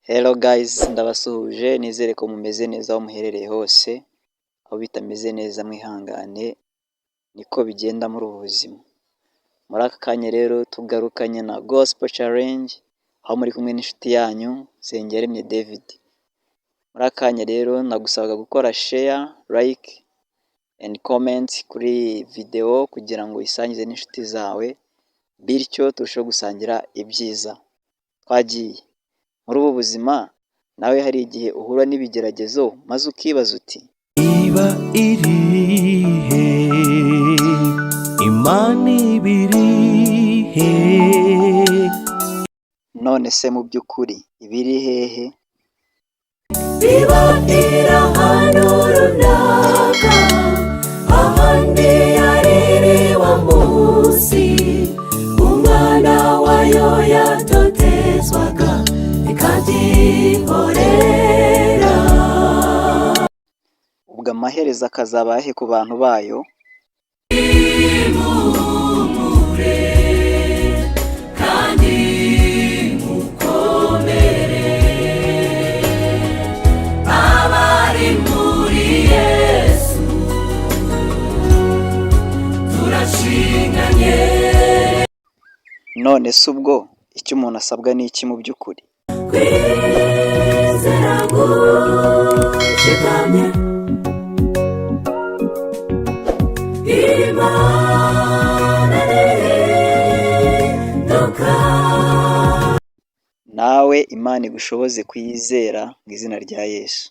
Hello guys, ndabasuhuje, nizere ko mumeze neza aho muherereye hose. Aho bitameze neza mwihangane, niko bigenda muri ubu buzima. Muri aka kanya rero tugarukanye na Gospel Challenge, aho muri kumwe n'inshuti yanyu Nsengiyaremye David. Muri aka kanya rero nagusabaga gukora share, like and comment kuri iyi video kugira ngo uyisangize n'inshuti zawe, bityo turusheho gusangira ibyiza. Twagiye muri ubu buzima, nawe hari igihe uhura n'ibigeragezo maze ukibaza uti: Iba irihe? Imana ibirihe? None se mu by'ukuri ibiri hehe? Iba iri ahantu runaka, ahandi yaririwe munsi umwana wayo yatotezwaga, ikabyihorera. Ubwo amaherezo akazaba ayahe ku bantu bayo? Muhumure kandi mukomere, abari muri Yesu turashinganye. None se ubwo icyo umuntu asabwa ni iki mu by'ukuri? Kwizera gushikamye, Imana ntihinduka. Nawe Imana igushoboze kuyizera mu izina rya Yesu.